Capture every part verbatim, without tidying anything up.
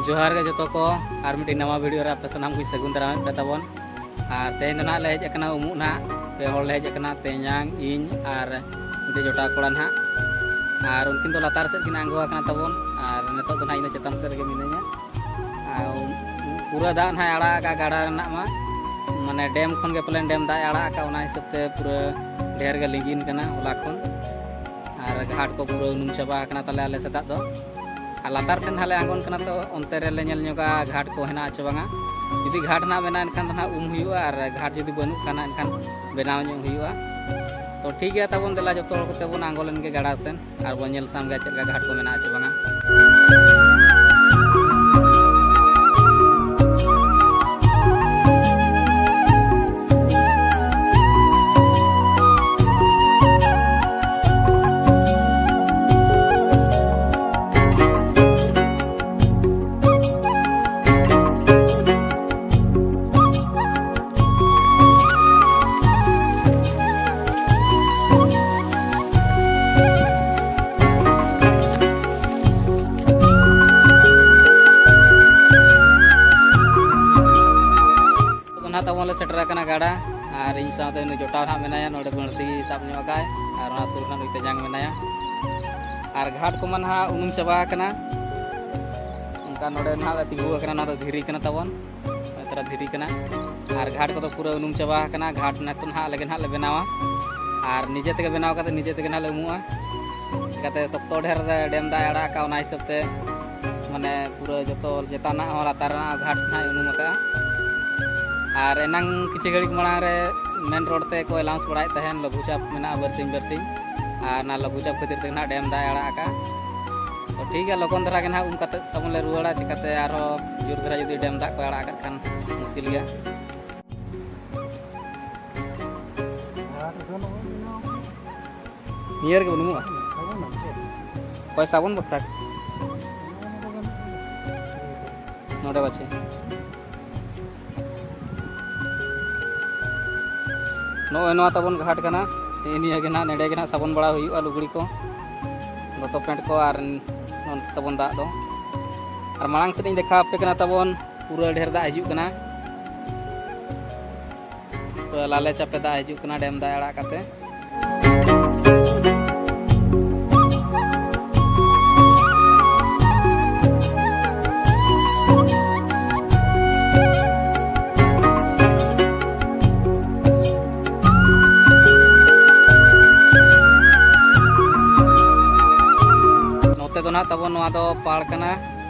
ᱡᱚᱦᱟᱨ ᱜᱮ ᱡᱚᱛᱚ ᱠᱚ, ᱟᱨ ᱢᱤᱫᱴᱤᱡ ᱱᱟᱣᱟ ᱵᱷᱤᱰᱤᱭᱳ ᱨᱮ ᱟᱯᱮ ᱥᱟᱱᱟᱢ ᱠᱚᱧ ᱥᱟᱹᱜᱩᱱ ᱫᱟᱨᱟᱢᱮᱫ ᱯᱮ ᱛᱟᱵᱚᱱ᱾ ᱟᱨ ᱛᱮᱦᱮᱧ ᱫᱚ ᱱᱟᱦᱟᱜ ᱞᱮ ᱦᱮᱡ ᱟᱠᱟᱱᱟ ᱩᱢᱩᱜ ᱱᱟᱦᱟᱜ, ᱯᱮ ᱦᱚᱲ ᱞᱮ ᱦᱮᱡ ᱟᱠᱟᱱᱟ, ᱛᱮᱧᱟᱝ, ᱤᱧ ᱟᱨ ᱢᱤᱫᱴᱤᱡ ᱡᱚᱴᱟᱣ ᱠᱚᱲᱟ ᱱᱟᱦᱟᱜ᱾ ᱟᱨ ᱩᱱᱠᱤᱱ ᱫᱚ ᱞᱟᱛᱟᱨ ᱥᱮᱫ ᱠᱤᱱ ᱟᱬᱜᱚ ᱟᱠᱟᱱᱟ ᱛᱟᱵᱚᱱ, ᱟᱨ ᱱᱤᱛᱚᱜ ᱫᱚ ᱱᱟᱦᱟᱜ ᱤᱧ ᱫᱚ ᱪᱮᱛᱟᱱ ᱥᱮᱫ ᱨᱮᱜᱮ ᱢᱤᱱᱟᱹᱧᱟ᱾ ᱟᱨ ᱯᱩᱨᱟᱹ ᱫᱟᱜ ᱱᱟᱦᱟᱜ ᱟᱲᱟᱜ ᱟᱠᱟᱫ ᱜᱟᱰᱟ ᱨᱮᱱᱟᱜ ᱢᱟ, ᱢᱟᱱᱮ ᱰᱮᱢ ᱠᱷᱚᱱ ᱜᱮ ᱯᱟᱞᱮᱱ ᱰᱮᱢ ᱫᱟᱜ ᱮ ᱟᱲᱟᱜ ᱟᱠᱟᱫ, ᱚᱱᱟ ᱦᱤᱥᱟᱹᱵ ᱛᱮ ᱯᱩᱨᱟᱹ ᱰᱷᱮᱨ ᱜᱮ ᱞᱤᱸᱜᱤᱱ ᱠᱟᱱᱟ ᱦᱚᱞᱟ ᱠᱷᱚᱱ᱾ ᱟᱨ ᱜᱷᱟᱴ ᱠᱚ ᱯᱩᱨᱟᱹ ᱩᱱᱩᱢ ᱪᱟᱵᱟ ᱟᱠᱟᱱᱟ ᱛᱟᱞᱮ ᱟᱞᱮ ᱥᱮᱫᱟᱜ ᱫᱚ᱾ ᱟᱨ ᱞᱟᱛᱟᱨ ᱥᱮᱫ ᱱᱟᱦᱟᱜ ᱞᱮ ᱟᱬᱜᱚᱱ ᱠᱟᱱᱟ, ᱛᱚ ᱚᱱᱛᱮ ᱨᱮᱞᱮ ᱧᱮᱞ ᱧᱚᱜᱟ ᱜᱷᱟᱴ ᱠᱚ ᱦᱮᱱᱟᱜᱼᱟ ᱪᱮ ᱵᱟᱝᱟ᱾ ᱡᱩᱫᱤ ᱜᱷᱟᱴ ᱱᱟᱦᱟᱜ ᱢᱮᱱᱟᱜᱼᱟ, ᱮᱱᱠᱷᱟᱱ ᱫᱚ ᱱᱟᱦᱟᱜ ᱩᱢ ᱦᱩᱭᱩᱜᱼᱟ, ᱟᱨ ᱜᱷᱟᱴ ᱡᱩᱫᱤ ᱵᱟᱹᱱᱩᱜ ᱠᱷᱟᱱ ᱮᱱᱠᱷᱟᱱ ᱵᱮᱱᱟᱣ ᱧᱚᱜ ᱦᱩᱭᱩᱜᱼᱟ᱾ ᱛᱚ ᱴᱷᱤᱠ ᱜᱮᱭᱟ, ᱛᱟᱵᱚᱱ ᱫᱮᱞᱟ ᱡᱚᱛᱚ ᱦᱚᱲ ᱠᱚᱛᱮ ᱵᱚᱱ ᱟᱬᱜᱚ ᱞᱮᱱ ᱜᱮ ᱜᱟᱰᱟ ᱥᱮᱱ, ᱟᱨ ᱵᱚᱱ ᱧᱮᱞ ᱥᱟᱢ ᱜᱮᱭᱟ ᱪᱮᱫ ᱞᱮᱠᱟ ᱜᱷᱟᱴ ᱠᱚ ᱢᱮᱱᱟᱜᱼᱟ ᱪᱮ ᱵᱟᱝᱟ᱾ ᱱᱤᱛᱚᱜ ᱫᱚ ᱱᱟᱦᱟᱜ ᱛᱟᱵᱚᱱ ᱞᱮ ᱥᱮᱴᱮᱨ ᱟᱠᱟᱱᱟ ᱜᱟᱰᱟ, ᱟᱨ ᱤᱧ ᱥᱟᱶᱛᱮ ᱩᱱᱤ ᱡᱚᱴᱟᱣ ᱱᱟᱦᱟᱜ ᱢᱮᱱᱟᱭᱟ, ᱱᱚᱰᱮ ᱵᱟᱹᱬᱥᱤ ᱥᱟᱵ ᱧᱚᱜ ᱟᱠᱟᱫᱟᱭ, ᱟᱨ ᱚᱱᱟ ᱥᱩᱨ ᱨᱮ ᱱᱩᱭ ᱛᱮᱧᱟᱝ ᱢᱮᱱᱟᱭᱟ᱾ ᱟᱨ ᱜᱷᱟᱴ ᱠᱚᱢᱟ ᱱᱟᱦᱟᱜ ᱩᱱᱩᱢ ᱪᱟᱵᱟ ᱟᱠᱟᱱᱟ, ᱚᱱᱠᱟ ᱱᱚᱰᱮ ᱱᱟᱦᱟᱜ ᱞᱮ ᱛᱤᱸᱜᱩ ᱟᱠᱟᱱᱟ, ᱱᱚᱣᱟ ᱫᱚ ᱫᱷᱤᱨᱤ ᱠᱟᱱᱟ ᱛᱟᱵᱚᱱ, ᱱᱚᱜᱼᱚᱭ ᱛᱟᱨᱟ ᱫᱷᱤᱨᱤ ᱠᱟᱱᱟ᱾ ᱟᱨ ᱜᱷᱟᱴ ᱠᱚᱫᱚ ᱯᱩᱨᱟᱹ ᱩᱱᱩᱢ ᱪᱟᱵᱟ ᱟᱠᱟᱱᱟ᱾ ᱜᱷᱟᱴ ᱱᱤᱛᱚᱜ ᱱᱟᱦᱟᱜ ᱟᱞᱮ ᱜᱮ ᱱᱟᱦᱟᱜ ᱞᱮ ᱵᱮᱱᱟᱣᱟ, ᱟᱨ ᱱᱤᱡᱮ ᱛᱮᱜᱮ ᱵᱮᱱᱟᱣ ᱠᱟᱛᱮ ᱱᱤᱡᱮ ᱛᱮᱜᱮ ᱱᱟᱦᱟᱜ ᱞᱮ ᱩᱢᱩᱜᱼᱟ᱾ ᱪᱤᱠᱟᱹᱛᱮ ᱥᱚᱠᱛᱚ ᱰᱷᱮᱨ ᱰᱮᱢ ᱫᱟᱜ ᱮ ᱟᱲᱟᱜ ᱟᱠᱟᱫ, ᱚᱱᱟ ᱦᱤᱥᱟᱹᱵ ᱛᱮ ᱢᱟᱱᱮ ᱯᱩᱨᱟᱹ ᱡᱚᱛᱚ ᱪᱮᱛᱟᱱ ᱨᱮᱱᱟᱜ ᱦᱚᱸ ᱞᱟᱛᱟᱨ ᱨᱮᱱᱟᱜ ᱜᱷᱟᱴ ᱱᱟᱦᱟᱜ ᱮ ᱩᱱᱩᱢ ᱟᱠᱟᱫᱼᱟ᱾ ᱟᱨ ᱮᱱᱟᱝ ᱠᱤᱪᱷᱩ ᱜᱷᱟᱹᱲᱤᱡ ᱢᱟᱲᱟᱝ ᱨᱮ ᱢᱮᱱ ᱨᱳᱰ ᱛᱮ ᱠᱚ ᱮᱞᱟᱣᱩᱱᱥ ᱵᱟᱲᱟᱭᱮᱫ ᱛᱟᱦᱮᱱ, ᱞᱟᱹᱜᱷᱩ ᱪᱟᱯ ᱢᱮᱱᱟᱜᱼᱟ ᱵᱟᱨᱥᱤᱧ ᱵᱟᱨᱥᱤᱧ, ᱟᱨ ᱚᱱᱟ ᱞᱟᱹᱜᱷᱩ ᱪᱟᱯ ᱠᱷᱟᱹᱛᱤᱨ ᱛᱮ ᱱᱟᱦᱟᱜ ᱰᱮᱢ ᱫᱟᱜ ᱮ ᱟᱲᱟᱜ ᱟᱠᱟᱫᱼᱟ᱾ ᱛᱚ ᱴᱷᱤᱠ ᱜᱮᱭᱟ, ᱞᱚᱜᱚᱱ ᱫᱷᱟᱨᱟ ᱜᱮ ᱱᱟᱦᱟᱜ ᱩᱢ ᱠᱟᱛᱮ ᱛᱟᱵᱚᱱ ᱞᱮ ᱨᱩᱣᱟᱹᱲᱟ, ᱪᱤᱠᱟᱹᱛᱮ ᱟᱨᱦᱚᱸ ᱡᱳᱨ ᱫᱷᱟᱨᱟ ᱡᱩᱫᱤ ᱰᱮᱢ ᱫᱟᱜ ᱠᱚ ᱟᱲᱟᱜ ᱟᱠᱟᱫ ᱠᱷᱟᱱ ᱢᱩᱥᱠᱤᱞ ᱜᱮᱭᱟ᱾ ᱱᱤᱭᱟᱹ ᱨᱮᱜᱮ ᱵᱚᱱ ᱩᱢᱩᱜᱼᱟ᱾ ᱚᱠᱚᱭ ᱥᱟᱵᱚᱱ ᱵᱟᱠᱷᱨᱟ? ᱱᱚᱰᱮ ᱯᱟᱪᱷᱮ᱾ ᱱᱚᱜᱼᱚᱭ ᱱᱚᱣᱟ ᱛᱟᱵᱚᱱ ᱜᱷᱟᱴ ᱠᱟᱱᱟ᱾ ᱱᱤᱭᱟᱹ ᱜᱮ ᱱᱟᱦᱟᱜ, ᱱᱚᱰᱮ ᱜᱮ ᱱᱟᱦᱟᱜ ᱥᱟᱵᱚᱱ ᱵᱟᱲᱟ ᱦᱩᱭᱩᱜᱼᱟ, ᱞᱩᱜᱽᱲᱤ ᱠᱚ, ᱫᱚᱛᱚ ᱯᱮᱱᱴ ᱠᱚ, ᱟᱨ ᱱᱚᱱᱛᱮ ᱛᱟᱵᱚᱱ ᱫᱟᱜ ᱫᱚ᱾ ᱟᱨ ᱢᱟᱲᱟᱝ ᱥᱮᱫ ᱤᱧ ᱫᱮᱠᱷᱟᱣ ᱟᱯᱮ ᱠᱟᱱᱟ ᱛᱟᱵᱚᱱ, ᱯᱩᱨᱟᱹ ᱰᱷᱮᱨ ᱫᱟᱜ ᱦᱤᱡᱩᱜ ᱠᱟᱱᱟ, ᱯᱩᱨᱟᱹ ᱞᱟᱞᱮ ᱪᱟᱯᱮ ᱫᱟᱜ ᱦᱤᱡᱩᱜ ᱠᱟᱱᱟ ᱰᱮᱢ ᱫᱟᱜ ᱟᱲᱟᱜ ᱠᱟᱛᱮ᱾ ᱱᱚᱛᱮ ᱫᱚ ᱱᱟᱦᱟᱜ ᱛᱟᱵᱚᱱ ᱱᱚᱣᱟ ᱫᱚ ᱯᱟᱲ ᱠᱟᱱᱟ,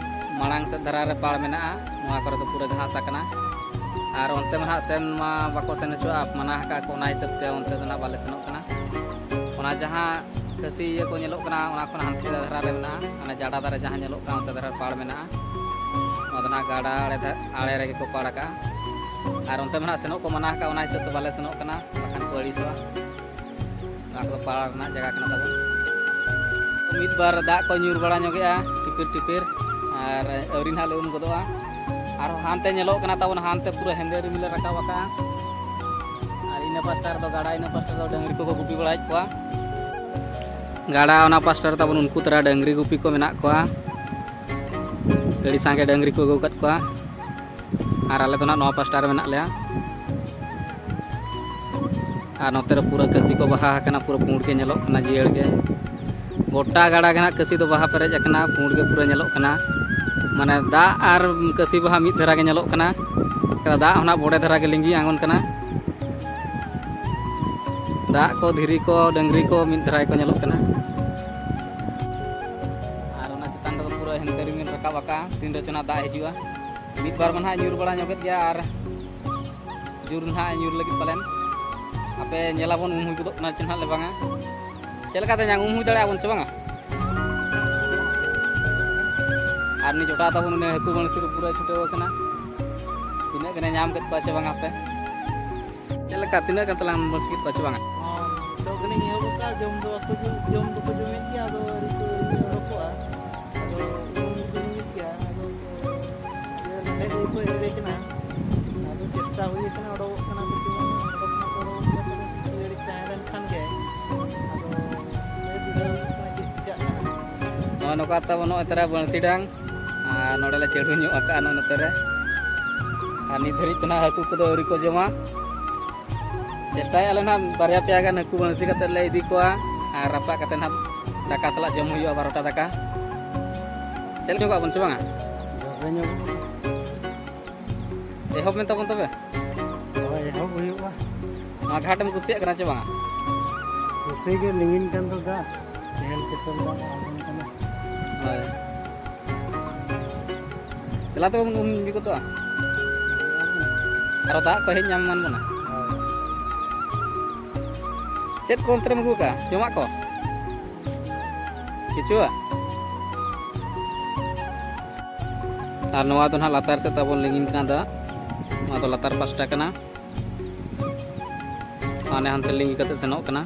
ᱢᱟᱲᱟᱝ ᱥᱮᱫ ᱫᱷᱟᱨᱟ ᱨᱮ ᱯᱟᱲ ᱢᱮᱱᱟᱜᱼᱟ᱾ ᱱᱚᱣᱟ ᱠᱚᱨᱮ ᱫᱚ ᱯᱩᱨᱟᱹ ᱜᱷᱟᱥ ᱟᱠᱟᱱᱟ᱾ ᱟᱨ ᱚᱱᱛᱮ ᱢᱟ ᱱᱟᱦᱟᱜ ᱥᱮᱱ ᱢᱟ ᱵᱟᱠᱚ ᱥᱮᱱ ᱦᱚᱪᱚᱣᱟᱜᱼᱟ, ᱢᱟᱱᱟ ᱟᱠᱟᱫ ᱠᱚ, ᱚᱱᱟ ᱦᱤᱥᱟᱹᱵ ᱛᱮ ᱚᱱᱛᱮ ᱫᱚ ᱱᱟᱦᱟᱜ ᱵᱟᱞᱮ ᱥᱮᱱᱚᱜ ᱠᱟᱱᱟ᱾ ᱚᱱᱟ ᱡᱟᱦᱟᱸ ᱠᱷᱟᱹᱥᱤ ᱤᱭᱟᱹ ᱠᱚ ᱧᱮᱞᱚᱜ ᱠᱟᱱᱟ, ᱚᱱᱟ ᱠᱷᱚᱱ ᱦᱟᱱᱛᱮ ᱫᱷᱟᱨᱟ ᱨᱮ ᱢᱮᱱᱟᱜᱼᱟ, ᱚᱱᱟ ᱡᱟᱰᱟ ᱫᱟᱨᱮ ᱡᱟᱦᱟᱸ ᱧᱮᱞᱚᱜ ᱠᱟᱱᱟ, ᱚᱱᱛᱮ ᱫᱷᱟᱨᱟ ᱨᱮ ᱯᱟᱲ ᱢᱮᱱᱟᱜᱼᱟ᱾ ᱱᱚᱣᱟ ᱫᱚ ᱱᱟᱦᱟᱜ ᱜᱟᱰᱟ ᱟᱲᱮ ᱫᱷᱟ-, ᱟᱲᱮ ᱨᱮᱜᱮ ᱠᱚ ᱯᱟᱲ ᱟᱠᱟᱜᱼᱟ᱾ ᱟᱨ ᱚᱱᱛᱮ ᱢᱟ ᱱᱟᱦᱟᱜ ᱥᱮᱱᱚᱜ ᱠᱚ ᱢᱟᱱᱟ ᱟᱠᱟᱫ, ᱚᱱᱟ ᱦᱤᱥᱟᱹᱵ ᱛᱮ ᱵᱟᱞᱮ ᱥᱮᱱᱚᱜ ᱠᱟᱱᱟ, ᱵᱟᱠᱷᱟᱱ ᱠᱚ ᱟᱹᱲᱤᱥᱚᱜᱼᱟ᱾ ᱱᱚᱣᱟ ᱠᱚᱫᱚ ᱯᱟᱲ ᱨᱮᱱᱟᱜ ᱡᱟᱭᱜᱟ ᱠᱟᱱᱟ ᱛᱟᱵᱚᱱ᱾ ᱢᱤᱫ ᱵᱟᱨ ᱫᱟᱜ ᱠᱚ ᱧᱩᱨ ᱵᱟᱲᱟ ᱧᱚᱜᱮᱜᱼᱟ, ᱴᱤᱯᱤᱨ ᱴᱤᱯᱤᱨ, ᱟᱨ ᱟᱹᱣᱨᱤ ᱱᱟᱦᱟᱜ ᱞᱮ ᱩᱢ ᱜᱚᱫᱚᱜᱼᱟ᱾ ᱟᱨᱦᱚᱸ ᱦᱟᱱᱛᱮ ᱧᱮᱞᱚᱜ ᱠᱟᱱᱟ ᱛᱟᱵᱚᱱ, ᱦᱟᱱᱛᱮ ᱯᱩᱨᱟᱹ ᱦᱮᱸᱫᱮ ᱨᱤᱢᱤᱞ ᱮ ᱨᱟᱠᱟᱵ ᱟᱠᱟᱜᱼᱟ᱾ ᱟᱨ ᱤᱱᱟᱹ ᱯᱟᱥᱴᱟ ᱨᱮᱫᱚ ᱜᱟᱰᱟ, ᱤᱱᱟᱹ ᱯᱟᱥᱴᱟ ᱨᱮᱫᱚ ᱰᱟᱹᱝᱨᱤ ᱠᱚᱠᱚ ᱜᱩᱯᱤ ᱵᱟᱲᱟᱭᱮᱫ ᱠᱚᱣᱟ᱾ ᱜᱟᱰᱟ ᱚᱱᱟ ᱯᱟᱥᱴᱟ ᱨᱮ ᱛᱟᱵᱚᱱ ᱩᱱᱠᱩ ᱛᱟᱨᱟ ᱰᱟᱹᱝᱨᱤ ᱜᱩᱯᱤ ᱠᱚ ᱢᱮᱱᱟᱜ ᱠᱚᱣᱟ᱾ ᱟᱹᱰᱤ ᱥᱟᱸᱜᱮ ᱰᱟᱹᱝᱨᱤ ᱠᱚ ᱟᱹᱜᱩ ᱟᱠᱟᱫ ᱠᱚᱣᱟ᱾ ᱟᱨ ᱟᱞᱮ ᱫᱚ ᱱᱟᱦᱟᱜ ᱱᱚᱣᱟ ᱯᱟᱥᱴᱟ ᱨᱮ ᱢᱮᱱᱟᱜ ᱞᱮᱭᱟ᱾ ᱟᱨ ᱱᱚᱛᱮ ᱨᱮ ᱯᱩᱨᱟᱹ ᱠᱟᱹᱥᱤ ᱠᱚ ᱵᱟᱦᱟ ᱟᱠᱟᱱᱟ, ᱯᱩᱨᱟᱹ ᱯᱩᱸᱰ ᱜᱮ ᱧᱮᱞᱚᱜ ᱠᱟᱱᱟ, ᱡᱤᱭᱟᱹᱲ ᱜᱮ᱾ ᱜᱚᱴᱟ ᱜᱟᱰᱟ ᱜᱮ ᱱᱟᱦᱟᱜ ᱠᱟᱹᱥᱤ ᱫᱚ ᱵᱟᱦᱟ ᱯᱮᱨᱮᱡ ᱟᱠᱟᱱᱟ, ᱯᱩᱸᱰ ᱜᱮ ᱯᱩᱨᱟᱹ ᱧᱮᱞᱚᱜ ᱠᱟᱱᱟ᱾ ᱢᱟᱱᱮ ᱫᱟᱜ ᱟᱨ ᱠᱟᱹᱥᱤ ᱵᱟᱦᱟ ᱢᱤᱫ ᱫᱷᱟᱨᱟ ᱜᱮ ᱧᱮᱞᱚᱜ ᱠᱟᱱᱟ᱾ ᱫᱟᱜ ᱦᱚᱸ ᱱᱟᱦᱟᱜ ᱵᱚᱰᱮ ᱫᱷᱟᱨᱟ ᱜᱮ ᱞᱤᱸᱜᱤ ᱟᱬᱜᱚᱱ ᱠᱟᱱᱟ᱾ ᱫᱟᱜ ᱠᱚ, ᱫᱷᱤᱨᱤ ᱠᱚ, ᱰᱟᱹᱝᱨᱤ ᱠᱚ ᱢᱤᱫ ᱫᱷᱟᱨᱟ ᱜᱮᱠᱚ ᱧᱮᱞᱚᱜ ᱠᱟᱱᱟ᱾ ᱟᱨ ᱚᱱᱟ ᱪᱮᱛᱟᱱ ᱨᱮᱫᱚ ᱯᱩᱨᱟᱹ ᱦᱮᱸᱫᱮ ᱨᱤᱢᱤᱞ ᱨᱟᱠᱟᱵ ᱟᱠᱟᱜᱼᱟ, ᱛᱤᱱ ᱨᱮᱪᱚ ᱱᱟᱦᱟᱜ ᱫᱟᱜ ᱦᱤᱡᱩᱜᱼᱟ᱾ ᱢᱤᱫ ᱵᱟᱨ ᱢᱟ ᱱᱟᱦᱟᱜ ᱧᱩᱨ ᱵᱟᱲᱟ ᱧᱚᱜᱮᱫ ᱜᱮᱭᱟ, ᱟᱨ ᱡᱳᱨ ᱱᱟᱦᱟᱜ ᱧᱩᱨ ᱞᱟᱹᱜᱤᱫ ᱯᱟᱞᱮᱱ᱾ ᱟᱯᱮ ᱧᱮᱞᱟᱵᱚᱱ, ᱩᱢ ᱦᱩᱭ ᱜᱚᱫᱚᱜ ᱠᱟᱱᱟ ᱪᱮ ᱱᱟᱦᱟᱜ ᱞᱮ ᱵᱟᱝᱟ᱾ ᱪᱮᱫ ᱞᱮᱠᱟᱛᱮ ᱧᱟᱢ, ᱩᱢ ᱦᱩᱭ ᱫᱟᱲᱮᱭᱟᱜᱼᱟ ᱵᱚᱱ ᱪᱮ ᱵᱟᱝᱟ? ᱟᱨ ᱩᱱᱤ ᱡᱚᱴᱟᱣ ᱛᱟᱵᱚᱱ ᱩᱱᱤ ᱦᱟᱹᱠᱩ ᱵᱟᱹᱬᱥᱤ ᱨᱮ ᱯᱩᱨᱟᱹ ᱪᱷᱩᱴᱟᱹᱣ ᱟᱠᱟᱱᱟ᱾ ᱛᱤᱱᱟᱹᱜ ᱜᱟᱱᱮ ᱧᱟᱢ ᱠᱮᱫ ᱠᱚᱣᱟ ᱪᱮ ᱵᱟᱝᱟ ᱟᱯᱮ? ᱪᱮᱫ ᱞᱮᱠᱟ, ᱛᱤᱱᱟᱹᱜ ᱜᱟᱱ ᱛᱟᱞᱟᱝ ᱵᱟᱹᱬᱥᱤ ᱠᱮᱫ ᱠᱚᱣᱟ ᱪᱮ ᱵᱟᱝᱟ? ᱦᱚᱸ, ᱱᱤᱛᱚᱜ ᱜᱮᱞᱤᱧ ᱮᱦᱚᱵ ᱟᱠᱟᱫᱼᱟ, ᱡᱚᱢ ᱫᱚ ᱵᱟᱠᱚ ᱡᱚᱢ, ᱡᱚᱢ ᱫᱚᱠᱚ ᱡᱚᱢᱮᱫ ᱜᱮᱭᱟ, ᱟᱫᱚ ᱟᱹᱣᱨᱤ ᱠᱚ ᱚᱰᱚᱠᱚᱜᱼᱟ᱾ ᱟᱫᱚ ᱩᱰᱩᱝ ᱫᱚᱠᱚ ᱩᱰᱩᱝᱮᱫ ᱜᱮᱭᱟ, ᱟᱫᱚ ᱤᱭᱟᱹ ᱞᱮᱸᱰᱮᱫ ᱜᱮᱠᱚ ᱮᱲᱮ ᱠᱟᱱᱟ᱾ ᱟᱫᱚ ᱪᱮᱥᱴᱟ ᱦᱩᱭ ᱟᱠᱟᱱᱟ, ᱚᱰᱚᱠᱚᱜ ᱠᱟᱱᱟ ᱠᱚ ᱥᱮ ᱵᱟᱝ, ᱚᱰᱚᱠ ᱢᱟᱠᱚ ᱚᱰᱚᱠᱚᱜ ᱜᱮᱭᱟ, ᱛᱟᱦᱞᱮ ᱠᱤᱪᱷᱩ ᱜᱷᱟᱹᱲᱤᱡ ᱛᱟᱦᱮᱸ ᱞᱮᱱ ᱠᱷᱟᱱ ᱜᱮ᱾ ᱟᱫᱚ ᱞᱟᱹᱭ ᱵᱩᱡᱷᱟᱹᱣ ᱦᱩᱭᱩᱜ ᱠᱟᱱᱟ ᱪᱮᱫ ᱪᱤᱠᱟᱹᱜ ᱠᱟᱱᱟ᱾ ᱱᱚᱜᱼᱚᱭ ᱱᱚᱝᱠᱟ ᱛᱟᱵᱚᱱ ᱱᱚᱜᱼᱚᱭ ᱛᱟᱨᱟ ᱵᱟᱹᱬᱥᱤ ᱰᱟᱝ, ᱟᱨ ᱱᱚᱰᱮ ᱞᱮ ᱪᱟᱹᱰᱩ ᱧᱚᱜ ᱟᱠᱟᱫᱼᱟ ᱱᱚᱜᱼᱚ ᱱᱚᱛᱮ ᱨᱮ᱾ ᱟᱨ ᱱᱤᱛ ᱫᱷᱟᱹᱨᱤᱡ ᱛᱮ ᱱᱟᱦᱟᱜ ᱦᱟᱹᱠᱩ ᱠᱚᱫᱚ ᱟᱹᱣᱨᱤ ᱠᱚ ᱡᱚᱢᱟ᱾ ᱪᱮᱥᱴᱟᱭᱮᱫᱼᱟ ᱞᱮ ᱱᱟᱦᱟᱜ ᱵᱟᱨᱭᱟ ᱯᱮᱭᱟ ᱜᱟᱱ ᱦᱟᱹᱠᱩ ᱵᱟᱹᱬᱥᱤ ᱠᱟᱛᱮᱫ ᱞᱮ ᱤᱫᱤ ᱠᱚᱣᱟ ᱟᱨ ᱨᱟᱯᱟᱜ ᱠᱟᱛᱮᱫ ᱱᱟᱦᱟᱜ ᱫᱟᱠᱟ ᱥᱟᱞᱟᱜ ᱡᱚᱢ ᱦᱩᱭᱩᱜᱼᱟ ᱵᱟᱨᱚᱴᱟ ᱫᱟᱠᱟ᱾ ᱪᱮᱫ ᱞᱮᱠᱟ ᱠᱚᱜᱼᱟ ᱵᱚᱱ ᱥᱮ ᱵᱟᱝᱟ? ᱡᱚᱵᱮ ᱧᱚᱜ᱾ ᱮᱦᱚᱵ ᱢᱮ ᱛᱟᱵᱚᱱ ᱛᱚᱵᱮ᱾ ᱦᱳᱭ, ᱮᱦᱚᱵ ᱦᱩᱭᱩᱜᱼᱟ᱾ ᱱᱚᱣᱟ ᱜᱷᱟᱴ ᱮᱢ ᱠᱩᱥᱤᱭᱟᱜ ᱠᱟᱱᱟ ᱪᱮ ᱵᱟᱝᱟ? ᱠᱩᱥᱤ ᱜᱮ, ᱞᱤᱸᱜᱤᱱ ᱠᱟᱱ ᱫᱚ ᱫᱟᱜ, ᱧᱮᱞ ᱪᱤᱛᱟᱹᱨ ᱫᱟᱜ ᱟᱬᱜᱚᱱ ᱠᱟᱱᱟ᱾ ᱦᱳᱭ᱾ ᱫᱮᱞᱟ ᱛᱚᱵᱮ ᱵᱚᱱ ᱩᱢ ᱤᱫᱤ ᱜᱚᱫᱚᱜᱼᱟ᱾ ᱟᱨᱚ ᱫᱟᱜ ᱠᱚ ᱦᱮᱡ ᱧᱟᱢ ᱮᱢᱟᱱ ᱵᱚᱱᱟ᱾ ᱦᱳᱭ᱾ ᱪᱮᱫ ᱠᱚ ᱚᱱᱛᱮ ᱨᱮᱢ ᱟᱹᱜᱩ ᱠᱟᱜᱼᱟ ᱡᱚᱢᱟᱜ ᱠᱚ? ᱠᱤᱪᱷᱩᱣᱟᱜ? ᱟᱨ ᱱᱚᱣᱟ ᱫᱚ ᱱᱟᱦᱟᱜ ᱞᱟᱛᱟᱨ ᱥᱮᱫ ᱛᱟᱵᱚᱱ ᱞᱤᱸᱜᱤᱱ ᱠᱟᱱᱟ ᱫᱟᱜ᱾ ᱱᱚᱣᱟ ᱫᱚ ᱞᱟᱛᱟᱨ ᱯᱟᱥᱴᱟ ᱠᱟᱱᱟ᱾ ᱦᱟᱱᱮ ᱦᱟᱱᱛᱮ ᱞᱤᱸᱜᱤ ᱠᱟᱛᱮ ᱥᱮᱱᱚᱜ ᱠᱟᱱᱟ᱾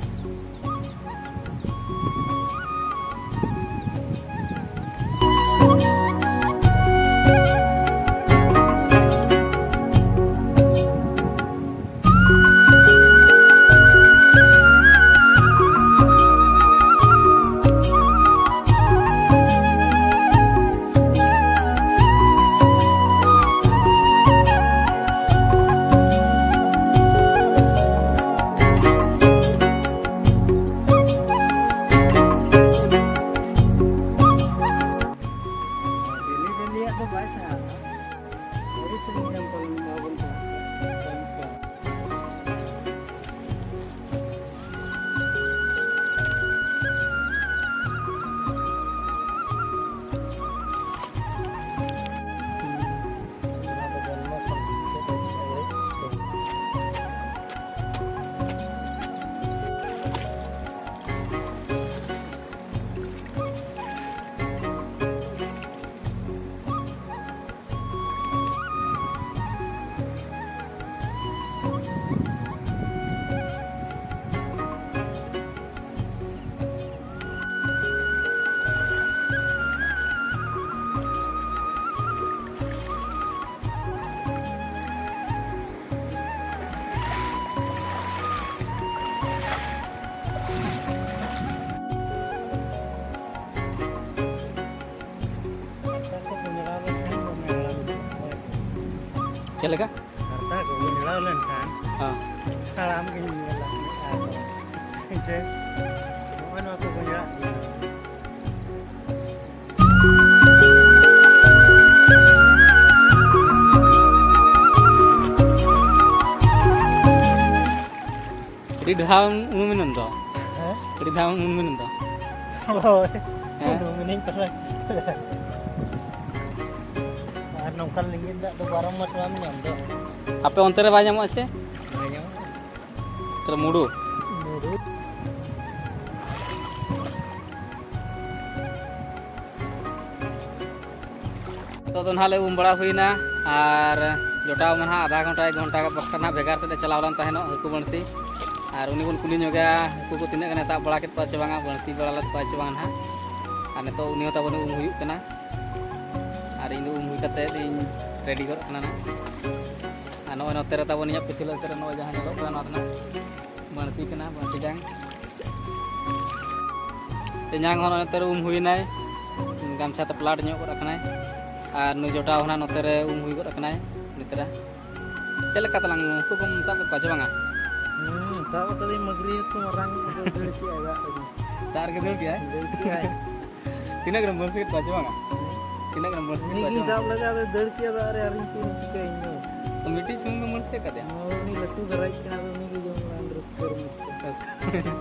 ᱰᱮᱞᱤ ᱰᱮᱞᱤᱭᱟᱜ ᱫᱚ ᱵᱟᱭ ᱥᱟᱦᱟᱣᱟ᱾ ᱟᱹᱰᱤ ᱥᱟᱺᱜᱤᱧ ᱧᱟᱢ ᱯᱟᱞᱮᱱ ᱱᱚᱣᱟ ᱵᱚᱱ ᱪᱟᱞᱟᱜ ᱠᱟᱱᱟ᱾ ᱪᱮᱫ ᱞᱮᱠᱟ? ᱦᱟᱨᱛᱟ ᱠᱚ ᱜᱚᱸᱡᱲᱟᱣ ᱞᱮᱱᱠᱷᱟᱱ ᱦᱮᱸ᱾ ᱦᱟᱲᱟᱢ ᱜᱤᱧ ᱧᱮᱞᱟ᱾ ᱟᱨ ᱦᱮᱸᱥᱮ? ᱱᱚᱜᱼᱚᱭ ᱱᱚᱣᱟ ᱠᱚ ᱜᱚᱸᱡᱲᱟᱜ ᱜᱮᱭᱟ᱾ ᱟᱹᱰᱤ ᱰᱷᱟᱣ ᱩᱱᱩᱢ ᱮᱱᱟᱢ ᱫᱚ᱾ ᱦᱮᱸ? ᱟᱹᱰᱤ ᱰᱷᱟᱣ ᱩᱱᱩᱢ ᱮᱱᱟᱢ ᱫᱚ᱾ ᱦᱳᱭ᱾ ᱦᱮᱸ? ᱩᱱᱩᱢ ᱮᱱᱟᱹᱧ ᱛᱟᱦᱞᱮ᱾ ᱟᱨ ᱱᱚᱝᱠᱟᱱ ᱞᱤᱸᱜᱤᱱ ᱫᱟᱜ ᱫᱚ ᱵᱟᱨᱚ ᱢᱟᱥ ᱵᱟᱢ ᱧᱟᱢ ᱫᱚ᱾ ᱟᱯᱮ ᱚᱱᱛᱮ ᱨᱮ ᱵᱟᱭ ᱧᱟᱢᱚᱜᱼᱟ ᱥᱮ? ᱵᱟᱭ ᱧᱟᱢᱚᱜᱼᱟ᱾ ᱛᱟᱦᱞᱮ ᱢᱩᱰᱩ? ᱢᱩᱰᱩ᱾ ᱱᱤᱛᱚᱜ ᱫᱚ ᱱᱟᱦᱟᱜ ᱞᱮ ᱩᱢ ᱵᱟᱲᱟ ᱦᱩᱭᱱᱟ ᱟᱨ ᱡᱚᱴᱟᱣ ᱢᱟ ᱱᱟᱦᱟᱜ ᱟᱫᱷᱟ ᱜᱷᱚᱱᱴᱟ, ᱮᱠ ᱜᱷᱚᱱᱴᱟ ᱵᱟᱠᱷᱨᱟ ᱱᱟᱦᱟᱜ ᱵᱷᱮᱜᱟᱨ ᱥᱮᱫ ᱮ ᱪᱟᱞᱟᱣ ᱞᱮᱱ ᱛᱟᱦᱮᱱᱚᱜ ᱦᱟᱹᱠᱩ ᱵᱟᱹᱬᱥᱤ᱾ ᱟᱨ ᱩᱱᱤ ᱵᱚᱱ ᱠᱩᱞᱤ ᱧᱚᱜᱮᱭᱟ, ᱦᱟᱹᱠᱩ ᱠᱚ ᱛᱤᱱᱟᱹᱜ ᱜᱟᱱᱮ ᱥᱟᱵ ᱵᱟᱲᱟ ᱠᱮᱫ ᱠᱚᱣᱟ ᱪᱮ ᱵᱟᱝᱟ, ᱵᱟᱹᱬᱥᱤ ᱵᱟᱲᱟ ᱞᱮᱫ ᱠᱚᱣᱟ ᱪᱮ ᱵᱟᱝᱟ ᱱᱟᱦᱟᱜ᱾ ᱟᱨ ᱱᱤᱛᱚᱜ ᱩᱱᱤ ᱦᱚᱸ ᱛᱟᱵᱚᱱ ᱩᱢ ᱦᱩᱭᱩᱜ ᱠᱟᱱᱟ᱾ ᱟᱨ ᱤᱧ ᱫᱚ ᱩᱢ ᱦᱩᱭ ᱠᱟᱛᱮᱫ ᱤᱧ ᱨᱮᱰᱤ ᱜᱚᱫ ᱠᱟᱱᱟ ᱱᱟᱦᱟᱜ᱾ ᱟᱨ ᱱᱚᱜᱼᱚᱭ ᱱᱚᱛᱮ ᱨᱮ ᱛᱟᱵᱚᱱ ᱤᱧᱟᱹᱜ ᱯᱤᱪᱷᱞᱟᱹ ᱥᱮᱫ ᱨᱮ ᱱᱚᱜᱼᱚᱭ ᱡᱟᱦᱟᱸ ᱧᱮᱞᱚᱜ ᱠᱟᱱᱟ, ᱱᱚᱣᱟ ᱫᱚ ᱱᱟᱦᱟᱜ ᱵᱟᱹᱬᱥᱤ ᱠᱟᱱᱟ, ᱵᱟᱹᱬᱥᱤ ᱡᱟᱝ᱾ ᱛᱮᱧᱟᱝ ᱦᱚᱸ ᱱᱚᱜᱼᱚᱭ ᱱᱚᱛᱮ ᱨᱮ ᱩᱢ ᱦᱩᱭᱱᱟᱭ, ᱜᱟᱢᱪᱷᱟ ᱛᱮ ᱯᱞᱟᱴ ᱧᱚᱜ ᱜᱚᱫ ᱟᱠᱟᱱᱟᱭ᱾ ᱟᱨ ᱱᱩᱭ ᱡᱚᱴᱟᱣ ᱦᱚᱸ ᱱᱟᱦᱟᱜ ᱱᱚᱛᱮ ᱨᱮ ᱩᱢ ᱦᱩᱭ ᱜᱚᱫ ᱟᱠᱟᱱᱟᱭ ᱱᱤᱛ ᱨᱮ᱾ ᱪᱮᱫ ᱞᱮᱠᱟ ᱛᱟᱞᱟᱝ, ᱦᱟᱹᱠᱩ ᱠᱚᱢ ᱥᱟᱵ ᱠᱮᱫ ᱠᱚᱣᱟ ᱪᱮ ᱵᱟᱝᱟ? ᱦᱩᱸ, ᱥᱟᱵ ᱟᱠᱟᱫᱟᱹᱧ ᱢᱟᱹᱜᱽᱨᱤ ᱦᱟᱹᱠᱩ ᱢᱟᱨᱟᱝ, ᱟᱫᱚ ᱫᱟᱹᱲ ᱠᱮᱜᱼᱟᱭ ᱫᱟᱜ ᱨᱮᱜᱮ᱾ ᱫᱟᱜ ᱨᱮᱜᱮ ᱫᱟᱹᱲ ᱠᱮᱜᱼᱟᱭ? ᱫᱟᱹᱲ ᱠᱮᱜᱼᱟᱭ᱾ ᱛᱤᱱᱟᱹᱜ ᱜᱟᱱᱮᱢ ᱵᱟᱹᱬᱥᱤ ᱠᱮᱫ ᱠᱚᱣᱟ ᱪᱮ ᱵᱟᱝᱟ? ᱛᱤᱱᱟᱹᱜ ᱜᱟᱱᱮᱢ ᱵᱟᱹᱬᱥᱤ ᱠᱮᱫ ᱩᱱᱤ ᱠᱚᱣᱟ ᱪᱮ ᱜᱤᱧ ᱵᱟᱝᱟ? ᱥᱟᱵ ᱞᱮᱫᱮᱭᱟ, ᱟᱫᱚᱭ ᱫᱟᱹᱲ ᱠᱮᱜᱼᱟ, ᱟᱫᱚ ᱟᱨ ᱤᱧ ᱪᱮᱫ ᱤᱧ ᱪᱤᱠᱟᱹᱭᱟ ᱤᱧ ᱫᱚ? ᱛᱚ ᱢᱤᱫᱴᱤᱡ ᱥᱩᱢᱩᱝ ᱜᱮᱢ ᱵᱟᱹᱬᱥᱤ ᱟᱠᱟᱫᱮᱭᱟ? ᱦᱳᱭ, ᱩᱱᱤ ᱞᱟᱹᱴᱩ ᱫᱷᱟᱨᱟᱭᱤᱡ ᱠᱟᱱᱟ, ᱟᱫᱚ ᱩᱱᱤ ᱜᱮ ᱡᱚᱢ ᱞᱟᱝ ᱨᱟᱹᱥᱠᱟᱹ ᱨᱚᱢᱚᱡᱽ ᱠᱚ᱾ ᱟᱪᱪᱷᱟ᱾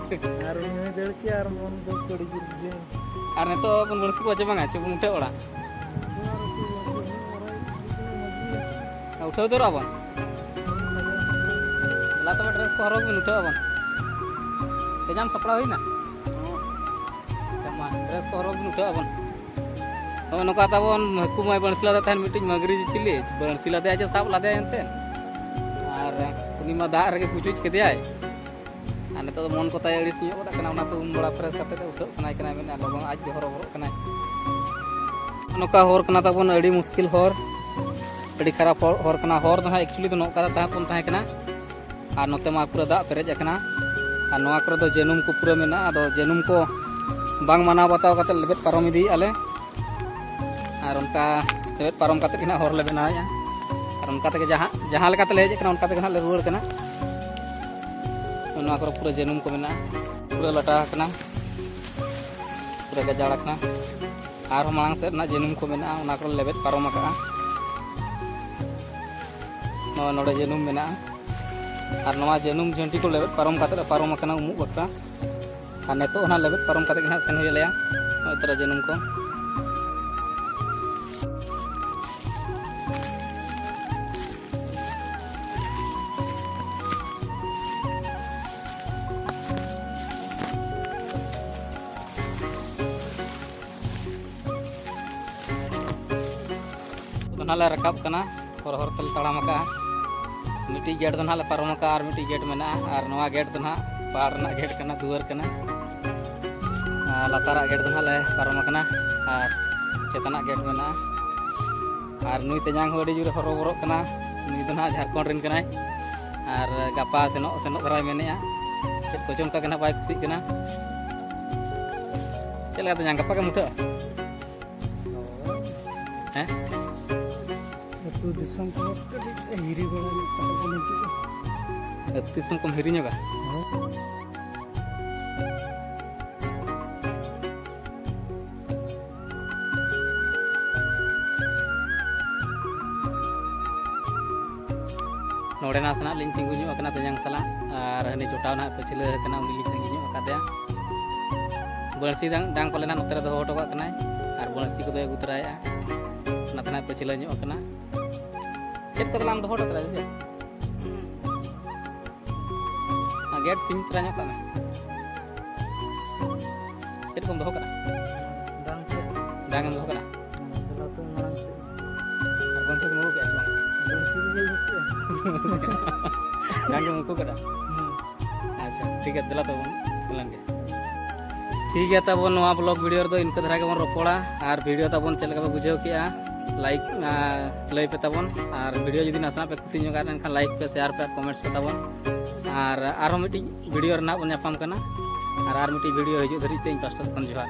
ᱟᱨ ᱩᱱᱤ ᱦᱚᱸᱭ ᱫᱟᱹᱲ ᱠᱮᱜᱼᱟ, ᱟᱨ ᱢᱚᱱ ᱫᱩᱠ ᱠᱚ ᱟᱹᱰᱤ ᱡᱳᱨ ᱵᱩᱡᱷᱟᱹᱣ ᱮᱱᱟ᱾ ᱟᱨ ᱱᱤᱛᱚᱜ ᱵᱚᱱ ᱵᱟᱹᱬᱥᱤ ᱠᱚᱣᱟ ᱪᱮ ᱵᱟᱝᱟ? ᱪᱮ ᱵᱚᱱ ᱩᱴᱷᱟᱹᱣ ᱚᱲᱟᱜ? ᱩᱴᱷᱟᱹᱣ ᱩᱛᱟᱹᱨᱚᱜ ᱟᱵᱚᱱ᱾ ᱫᱮᱞᱟ ᱛᱚᱵᱮ, ᱰᱨᱮᱥ ᱠᱚ ᱦᱚᱨᱚᱜ ᱵᱤᱱ, ᱩᱴᱷᱟᱹᱜ ᱟᱵᱚᱱ᱾ ᱛᱮᱧᱟᱝ ᱥᱟᱯᱲᱟᱣ ᱦᱩᱭᱱᱟ? ᱟᱪᱪᱷᱟ, ᱢᱟ, ᱰᱨᱮᱥ ᱠᱚ ᱦᱚᱨᱚᱜ ᱵᱤᱱ, ᱩᱴᱷᱟᱹᱜ ᱟᱵᱚᱱ᱾ ᱱᱚᱜᱼᱚᱭ ᱱᱚᱝᱠᱟ ᱛᱟᱵᱚᱱ ᱦᱟᱹᱠᱩ ᱢᱟᱭ ᱵᱟᱹᱬᱥᱤ ᱞᱟᱫᱮ ᱛᱟᱦᱮᱱ ᱢᱤᱫᱴᱤᱡ ᱢᱟᱹᱜᱽᱨᱤ ᱪᱤᱞᱤ, ᱵᱟᱹᱬᱥᱤ ᱞᱟᱫᱮᱭᱟ ᱪᱮ ᱥᱟᱵ ᱞᱟᱫᱮᱭᱟ ᱮᱱᱛᱮᱫ᱾ ᱟᱨ ᱩᱱᱤ ᱢᱟ ᱫᱟᱜ ᱨᱮᱜᱮ ᱯᱩᱪᱩᱡ ᱠᱮᱫᱮᱭᱟᱭ᱾ ᱟᱨ ᱱᱤᱛᱚᱜ ᱫᱚ ᱢᱚᱱ ᱠᱚ ᱛᱟᱭ ᱟᱹᱲᱤᱥ ᱧᱚᱜ ᱜᱚᱫ ᱟᱠᱟᱱᱟ, ᱚᱱᱟᱛᱮ ᱩᱢ ᱵᱟᱲᱟ ᱯᱷᱨᱮᱥ ᱠᱟᱛᱮᱫ ᱩᱴᱷᱟᱹᱜ ᱥᱟᱱᱟᱭᱮ ᱠᱟᱱᱟ, ᱢᱮᱱᱮᱫᱼᱟ ᱞᱚᱜᱚᱱ ᱟᱡ ᱜᱮ ᱦᱚᱨᱚᱵᱚᱨᱚᱜ ᱠᱟᱱᱟᱭ᱾ ᱱᱚᱝᱠᱟ ᱦᱚᱨ ᱠᱟᱱᱟ ᱛᱟᱵᱚᱱ, ᱟᱹᱰᱤ ᱢᱩᱥᱠᱤᱞ ᱦᱚᱨ, ᱟᱹᱰᱤ ᱠᱷᱟᱨᱟᱯ ᱦᱚᱨ, ᱦᱚᱨ ᱠᱟᱱᱟ᱾ ᱦᱚᱨ ᱫᱚ ᱦᱟᱸᱜ actually ᱫᱚ ᱱᱚᱝᱠᱟ ᱛᱟᱦᱮᱸ ᱵᱚᱱ ᱛᱟᱦᱮᱸ ᱠᱟᱱᱟ, ᱟᱨ ᱱᱚᱛᱮ ᱢᱟ ᱯᱩᱨᱟᱹ ᱫᱟᱜ ᱯᱮᱨᱮᱡ ᱟᱠᱟᱱᱟ᱾ ᱟᱨ ᱱᱚᱣᱟ ᱠᱚᱨᱮ ᱫᱚ ᱡᱟᱹᱱᱩᱢ ᱠᱚ ᱯᱩᱨᱟᱹ ᱢᱮᱱᱟᱜᱼᱟ, ᱟᱫᱚ ᱡᱟᱹᱱᱩᱢ ᱠᱚ ᱵᱟᱝ ᱢᱟᱱᱟᱣ ᱵᱟᱛᱟᱣ ᱠᱟᱛᱮᱫ ᱞᱮᱵᱮᱫ ᱯᱟᱨᱚᱢ ᱤᱫᱤᱭᱮᱫᱼᱟ ᱞᱮ᱾ ᱟᱨ ᱚᱱᱠᱟ ᱞᱮᱵᱮᱫ ᱯᱟᱨᱚᱢ ᱠᱟᱛᱮᱫ ᱜᱮ ᱱᱟᱦᱟᱜ ᱦᱚᱨ ᱞᱮ ᱵᱮᱱᱟᱣᱮᱫᱼᱟ᱾ ᱟᱨ ᱚᱱᱠᱟ ᱛᱮᱜᱮ ᱡᱟᱦᱟᱸ ᱡᱟᱦᱟᱸ ᱞᱮᱠᱟᱛᱮ ᱞᱮ ᱦᱮᱡ ᱟᱠᱟᱱᱟ, ᱚᱱᱠᱟ ᱛᱮᱜᱮ ᱱᱟᱦᱟᱜ ᱞᱮ ᱨᱩᱣᱟᱹᱲ ᱠᱟᱱᱟ᱾ ᱱᱚᱣᱟ ᱠᱚᱨᱮ ᱯᱩᱨᱟᱹ ᱡᱟᱹᱱᱩᱢ ᱠᱚ ᱢᱮᱱᱟᱜᱼᱟ, ᱯᱩᱨᱟᱹ ᱞᱟᱴᱟ ᱟᱠᱟᱱᱟ, ᱯᱩᱨᱟᱹ ᱜᱟᱡᱟᱲ ᱟᱠᱟᱱᱟ᱾ ᱟᱨᱦᱚᱸ ᱢᱟᱲᱟᱝ ᱥᱮᱫ ᱨᱮᱱᱟᱜ ᱡᱟᱹᱱᱩᱢ ᱠᱚ ᱢᱮᱱᱟᱜᱼᱟ, ᱚᱱᱟ ᱠᱚᱞᱮ ᱞᱮᱵᱮᱫ ᱯᱟᱨᱚᱢ ᱟᱠᱟᱜᱼᱟ᱾ ᱱᱚᱜᱼᱚᱭ ᱱᱚᱰᱮ ᱡᱟᱹᱱᱩᱢ ᱢᱮᱱᱟᱜᱼᱟ᱾ ᱟᱨ ᱱᱚᱣᱟ ᱡᱟᱹᱱᱩᱢ ᱡᱷᱟᱹᱱᱴᱤ ᱠᱚ ᱞᱮᱵᱮᱫ ᱯᱟᱨᱚᱢ ᱠᱟᱛᱮ ᱞᱮ ᱯᱟᱨᱚᱢ ᱟᱠᱟᱱᱟ ᱩᱢᱩᱜ ᱵᱟᱠᱷᱨᱟ᱾ ᱟᱨ ᱱᱤᱛᱚᱜ ᱦᱚᱸ ᱱᱟᱦᱟᱜ ᱞᱮᱵᱮᱫ ᱯᱟᱨᱚᱢ ᱠᱟᱛᱮ ᱜᱮ ᱱᱟᱦᱟᱜ ᱥᱮᱱ ᱦᱩᱭ ᱟᱞᱮᱭᱟ ᱱᱚᱜᱼᱚᱭ ᱛᱚᱨᱟ ᱡᱟᱹᱱᱩᱢ ᱠᱚ᱾ ᱫᱚ ᱱᱟᱦᱟᱜ ᱞᱮ ᱨᱟᱠᱟᱵ ᱠᱟᱱᱟ, ᱦᱚᱨ ᱦᱚᱨ ᱛᱮᱞᱮ ᱛᱟᱲᱟᱢ ᱟᱠᱟᱜᱼᱟ᱾ ᱢᱤᱫᱴᱤᱡ ᱜᱮᱴ ᱫᱚ ᱱᱟᱦᱟᱜ ᱞᱮ ᱯᱟᱨᱚᱢ ᱟᱠᱟᱜᱼᱟ, ᱟᱨ ᱢᱤᱫᱴᱤᱡ ᱜᱮᱴ ᱢᱮᱱᱟᱜᱼᱟ, ᱟᱨ ᱱᱚᱣᱟ ᱜᱮᱴ ᱫᱚ ᱱᱟᱦᱟᱜ ᱯᱟᱦᱟᱲ ᱨᱮᱱᱟᱜ ᱜᱮᱴ ᱠᱟᱱᱟ, ᱫᱩᱣᱟᱹᱨ ᱠᱟᱱᱟ᱾ ᱟᱨ ᱞᱟᱛᱟᱨᱟᱜ ᱜᱮᱴ ᱫᱚ ᱱᱟᱦᱟᱜ ᱞᱮ ᱯᱟᱨᱚᱢ ᱟᱠᱟᱱᱟ, ᱟᱨ ᱪᱮᱛᱟᱱᱟᱜ ᱜᱮᱴ ᱢᱮᱱᱟᱜᱼᱟ᱾ ᱟᱨ ᱱᱩᱭ ᱛᱮᱧᱟᱝ ᱦᱚᱸ ᱟᱹᱰᱤ ᱡᱳᱨᱮ ᱦᱚᱨᱚᱵᱚᱨᱚᱜ ᱠᱟᱱᱟ, ᱱᱩᱭ ᱫᱚ ᱱᱟᱦᱟᱜ ᱡᱷᱟᱲᱠᱷᱚᱸᱰ ᱨᱮᱱ ᱠᱟᱱᱟᱭ᱾ ᱟᱨ ᱜᱟᱯᱟ ᱥᱮᱱᱚᱜ ᱥᱮᱱᱚᱜ ᱫᱷᱟᱨᱟᱭ ᱢᱮᱱᱮᱫᱼᱟ, ᱪᱮᱫ ᱠᱚᱪᱚᱝ ᱚᱱᱠᱟ ᱜᱮ ᱱᱟᱦᱟᱜ ᱵᱟᱭ ᱠᱩᱥᱤᱜ ᱠᱟᱱᱟ᱾ ᱪᱮᱫ ᱞᱮᱠᱟ ᱛᱮᱧᱟᱝ, ᱜᱟᱯᱟ ᱜᱮᱢ ᱩᱴᱷᱟᱹᱜᱼᱟ? ᱦᱮᱸ? ᱟᱹᱛᱩ ᱫᱤᱥᱚᱢ ᱠᱚ ᱠᱟᱹᱴᱤᱡ ᱦᱤᱨᱤ ᱵᱟᱲᱟ ᱧᱚᱜ ᱠᱟᱛᱮ ᱵᱚᱱ ᱦᱤᱡᱩᱜᱼᱟ᱾ ᱟᱹᱛᱩ ᱫᱤᱥᱚᱢ ᱠᱚᱢ ᱦᱤᱨᱤ ᱧᱚᱜᱟ? ᱦᱳᱭ᱾ ᱱᱚᱰᱮ ᱱᱟᱥᱮᱱᱟᱜ ᱞᱤᱧ ᱛᱤᱸᱜᱩ ᱧᱚᱜ ᱟᱠᱟᱱᱟ ᱛᱮᱧᱟᱝ ᱥᱟᱞᱟᱜ, ᱟᱨ ᱦᱟᱹᱱᱤ ᱡᱚᱴᱟᱣ ᱱᱟᱦᱟᱜ ᱯᱟᱹᱪᱷᱞᱟᱹ ᱟᱠᱟᱱᱟ, ᱩᱱᱤ ᱞᱤᱧ ᱛᱟᱺᱜᱤ ᱧᱚᱜ ᱟᱠᱟᱫᱮᱭᱟ᱾ ᱵᱟᱹᱲᱥᱤ ᱰᱟᱝ, ᱰᱟᱝ ᱯᱟᱞᱮ ᱱᱟᱦᱟᱜ ᱱᱚᱛᱮ ᱨᱮ ᱫᱚᱦᱚ ᱦᱚᱴᱚ ᱠᱟᱜ ᱠᱟᱱᱟᱭ, ᱟᱨ ᱵᱟᱹᱲᱥᱤ ᱠᱚᱫᱚᱭ ᱟᱹᱜᱩ ᱛᱚᱨᱟᱭᱮᱫᱼᱟ᱾ ᱚᱱᱟᱛᱮ ᱱᱟᱦᱟᱜ ᱯᱟᱹᱪᱷᱞᱟᱹ ᱧᱚᱜ ᱟᱠᱟᱱᱟ᱾ ᱪᱮᱫ ᱠᱚ ᱛᱟᱞᱟᱝ ᱫᱚᱦᱚ ᱦᱚᱴᱚ ᱠᱟᱫᱟ ᱥᱮ ᱪᱮᱫ? ᱚᱱᱟ ᱜᱮᱴ ᱥᱤᱧ ᱛᱚᱨᱟ ᱧᱚᱜ ᱠᱟᱜ ᱢᱮ᱾ ᱪᱮᱫ ᱠᱚᱢ ᱫᱚᱦᱚ ᱠᱟᱫᱟ? ᱰᱟᱝ ᱥᱮ? ᱰᱟᱝ ᱮᱢ ᱫᱚᱦᱚ ᱠᱟᱫᱟ? ᱦᱮᱸ, ᱫᱮᱞᱟ ᱛᱚ ᱢᱟᱲᱟᱝ ᱥᱮᱫ᱾ ᱟᱨ ᱵᱟᱹᱲᱥᱤ ᱫᱚᱢ ᱟᱹᱜᱩ ᱠᱮᱫᱟ ᱥᱮ ᱵᱟᱝ? ᱵᱟᱹᱲᱥᱤ ᱫᱚ ᱵᱟᱹᱧ ᱟᱹᱜᱩ ᱠᱮᱫᱟ᱾ ᱰᱟᱝ ᱜᱮᱢ ᱟᱹᱜᱩ ᱠᱟᱫᱟ? ᱦᱮᱸ᱾ ᱟᱪᱪᱷᱟ, ᱴᱷᱤᱠ ᱜᱮᱭᱟ, ᱫᱮᱞᱟ ᱛᱚᱵᱚᱱ ᱥᱮᱱ ᱞᱮᱱ ᱜᱮ᱾ ᱴᱷᱤᱠ ᱜᱮᱭᱟ, ᱛᱟᱵᱚᱱ ᱱᱚᱣᱟ vlog video ᱨᱮᱫᱚ ᱤᱱᱠᱟᱹ ᱫᱷᱟᱨᱟ ᱜᱮᱵᱚᱱ ᱨᱚᱯᱚᱲᱟ᱾ ᱟᱨ video ᱛᱟᱵᱚᱱ ᱪᱮᱫ ᱞᱮᱠᱟ ᱯᱮ ᱵᱩᱡᱷᱟᱹᱣ ᱠᱮᱜᱼᱟ, like, ᱟᱨ ᱞᱟᱹᱭ ᱯᱮ ᱛᱟᱵᱚᱱ᱾ ᱟᱨ video ᱡᱩᱫᱤ ᱱᱟᱥᱮᱱᱟᱜ ᱯᱮ ᱠᱩᱥᱤ ᱧᱚᱜᱟᱜ ᱮᱱᱠᱷᱟᱱ like ᱯᱮ, share ᱯᱮ, comments ᱯᱮ ᱛᱟᱵᱚᱱ᱾ ᱟᱨ ᱟᱨᱦᱚᱸ ᱢᱤᱫᱴᱤᱡ video ᱨᱮᱱᱟᱜ ᱵᱚᱱ ᱧᱟᱯᱟᱢ ᱠᱟᱱᱟ᱾ ᱟᱨ ᱟᱨ ᱢᱤᱫᱴᱤᱡ video ᱦᱤᱡᱩᱜ ᱫᱷᱟᱹᱨᱤᱡ ᱛᱮ ᱤᱧ ᱯᱟᱥᱴᱟ ᱠᱷᱚᱱ ᱡᱚᱦᱟᱨ᱾